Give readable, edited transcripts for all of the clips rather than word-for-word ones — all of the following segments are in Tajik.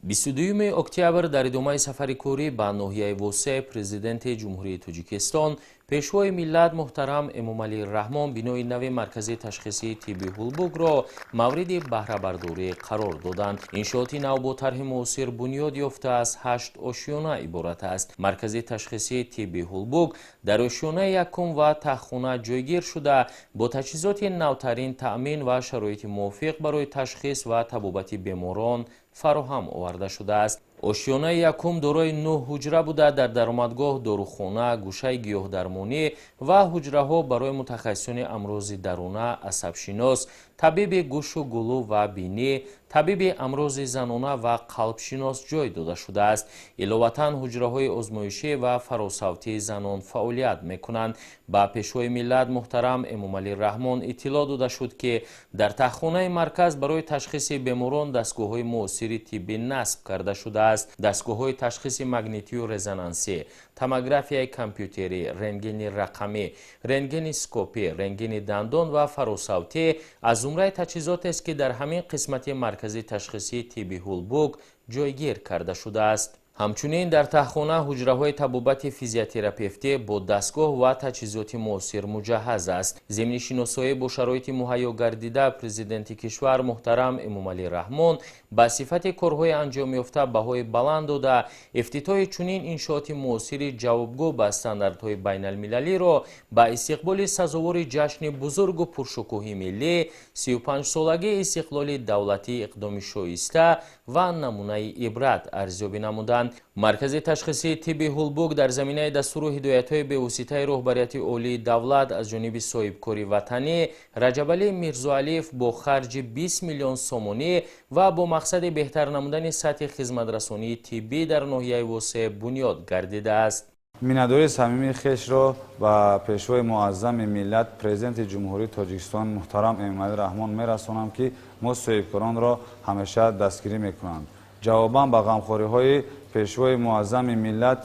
22 октябр дар идомаи сафари корӣ ба ноҳияи Восе Президенти Ҷумҳурии Тоҷикистон, Пешвои миллат муҳтарам Эмомалӣ Раҳмон бинои нави маркази ташхисии тибби Ҳулбукро мавриди баҳрабардорӣ қарор доданд. Иншооти нав бо тарҳи муосир бунёд ёфта, аз ҳашт ошёна иборат аст. Маркази ташхисии тибби Ҳулбук дар ошёнаи якум ва таҳхона ҷойгир шуда, бо таҷҳизоти навтарин таъмин ва шароити мувофиқ барои ташхис ва табобати беморон фароҳам оварда шудааст. Ошёнаи якум дорои нӯҳ ҳуҷра буда, дар даромадгоҳ дорухона, гӯшаи гиёҳдармонӣ ва ҳуҷраҳо барои мутахассисони амрози даруна, асабшинос, табиби гӯшу гулӯ ва бинӣ, табиби амрози занона ва қалбшинос ҷой дода шудааст. Иловатан, ҳуҷраҳои озмоишӣ ва фаросавтии занон фаъолият мекунанд. Ба Пешвои миллат муҳтарам Эмомалӣ Раҳмон иттилоъ дода шуд, ки дар таҳхонаи марказ барои ташхиси беморон дастгоҳҳои муосири тиббӣ насб карда шудааст. Дастгоҳҳои ташхиси магнитию резонансӣ, томографияи компютерӣ, рентгени рақамӣ, рентгени скопӣ, рентгени дандон ва фаросавтӣ аз зумраи таҷҳизотест, ки дар ҳамин қисмати маркази ташхисии тибби Ҳулбук ҷойгир карда шудааст. Ҳамчунин дар таҳхона ҳуҷраҳои табобати физиотерапевтӣ бо дастгоҳ ва таҷҳизоти муосир муҷаҳҳаз аст. Зимни шиносоӣ бо шароити муҳайё гардида, Президенти кишвар муҳтарам Эмомалӣ Раҳмон ба сифати корҳои анҷомёфта баҳои баланд дода, ифтитоҳи чунин иншооти муосири ҷавобгӯ ба стандартҳои байналмилалиро ба истиқболи сазовори ҷашни бузургу пуршукӯҳи миллӣ, 35-солагии истиқлоли давлатӣ, иқдоми шоиста ва намунаи ибрат арзёбӣ намуданд. Маркази ташхисии тибби Ҳулбук дар заминаи дастуру ҳидоятҳои бевоситаи роҳбарияти олии давлат аз ҷониби соҳибкори ватанӣ Раҷабалӣ Мирзоалиев бо харҷи 20 миллион сомонӣ ва бо мақсади беҳтар намудани сатҳи хизматрасонии тиббӣ дар ноҳияи Восе бунёд гардидааст. Миннатдории самимии хешро ба Пешвои муаззами миллат, Президенти Ҷумҳурии Тоҷикистон муҳтарам Эмомалӣ Раҳмон мерасонам, ки мо соҳибкоронро ҳамеша дастгирӣ мекунанд. Ҷавобан ба ғамхориҳои Пешвои муаззами миллат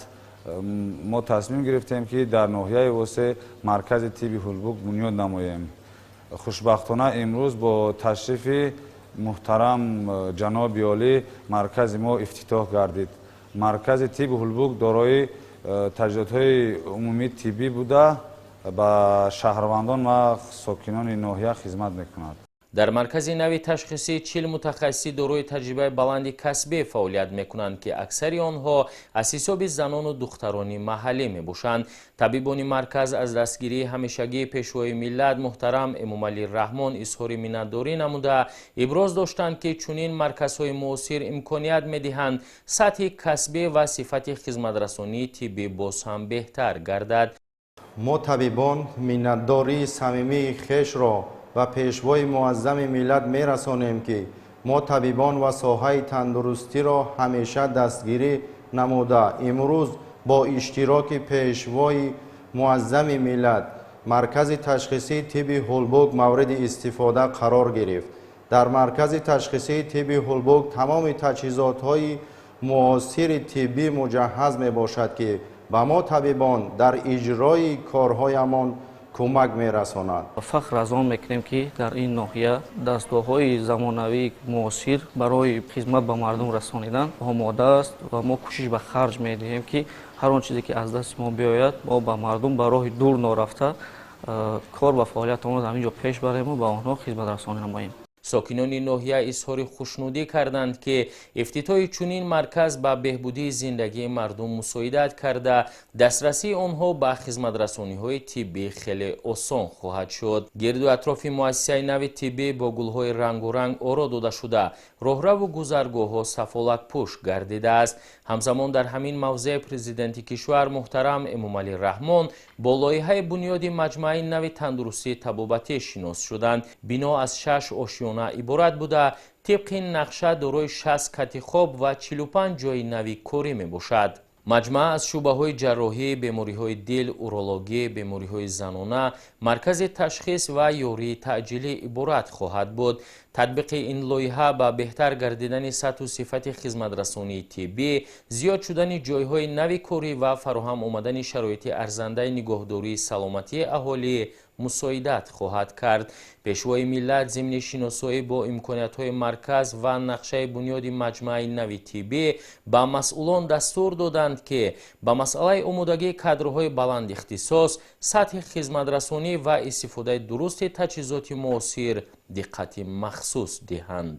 мо тасмим гирифтем, ки дар ноҳияи Восе маркази тибби Ҳулбук бунёд намоем. Хушбахтона, имрӯз бо ташрифи муҳтарам ҷаноби олӣ маркази мо ифтитоҳ гардид. Маркази тибби Ҳулбук дорои таҷҳизотҳои умумии тиббӣ буда, ба шаҳрвандон ва сокинони ноҳия хизмат мекунад. Дар маркази нави ташхисӣ 40 мутахассиси дорои таҷрибаи баланди касбӣ фаъолият мекунанд, ки аксари онҳо аз ҳисоби занону духтарони маҳаллӣ мебошанд. Табибони марказ аз дастгирии ҳамешагии Пешвои миллат муҳтарам Эмомалӣ Раҳмон изҳори миннатдорӣ намуда, иброз доштанд, ки чунин марказҳои муосир имконият медиҳанд сатҳи касбӣ ва сифати хизматрасонии тиббӣ боз ҳам беҳтар гардад. Мо, табибон, миннатдории самимии хешро ба Пешвои муаззами миллат мерасонем, ки мо, табибон, ва соҳаи тандурустиро ҳамеша дастгирӣ намуда, имрӯз бо иштироки Пешвои муаззами миллат маркази ташхисии тибби Ҳулбук мавриди истифода қарор гирифт. Дар маркази ташхисии тибби Ҳулбук тамоми таҷҳизотҳои муосири тиббӣ муҷаҳҳаз мебошад, ки ба мо, табибон, дар иҷрои корҳоямон кӯмак мерасонад. Фахр аз он мекунем, ки дар ин ноҳия дастгоҳҳои замонавии муосир барои хизмат ба мардум расонидан омода аст ва мо кӯшиш ба харҷ медиҳем, ки ҳар он чизе, ки аз дасти мо биёяд, мо ба мардум ба роҳи дур норафта кор ва фаъолиятамонро дар ин ҷо пеш барему ба онҳо хизматрасонӣ намоем. Сокинони ноҳия изҳори хушнудӣ карданд, ки ифтитоҳи чунин марказ ба беҳбудии зиндагии мардум мусоидат карда, дастрасии онҳо ба хизматрасониҳои тиббӣ хеле осон хоҳад шуд. Гирду атрофи муассисаи нави тиббӣ бо гулҳои рангоранг оро дода шуда, роҳраву гузаргоҳҳо сафолатпӯш гардидааст. Ҳамзамон, дар ҳамин мавзеъ Президенти кишвар муҳтарам Эмомалӣ Раҳмон бо лоиҳаи бунёди маҷмӯаи нави тандурустии табобатӣ шинос шуданд. Бино аз шаш ошёна иборат буда, тибқи нақша дорои 60 кати хоб ва 45 ҷойи нави корӣ мебошад. Маҷмӯа аз шӯъбаҳои ҷарроҳӣ, бемориҳои дил, урологӣ, бемориҳои занона, маркази ташхис ва ёрии таъҷилӣ иборат хоҳад буд. Татбиқи ин лоиҳа ба беҳтар гардидани сатҳу сифати хизматрасонии тиббӣ, зиёд шудани ҷойҳои нави корӣ ва фароҳам омадани шароити арзандаи нигоҳдории саломатии аҳолӣ Мусоидат хоҳад кард. Пешвои миллат зимни шиносоӣ бо имкониятҳои марказ ва нақшаи бунёди маҷмӯаи нави тиббӣ ба масъулон дастур доданд, ки ба масъалаи омодагии кадрҳои баландихтисос, сатҳи хизматрасонӣ ва истифодаи дурусти таҷҳизоти муосир диққати махсус диҳанд.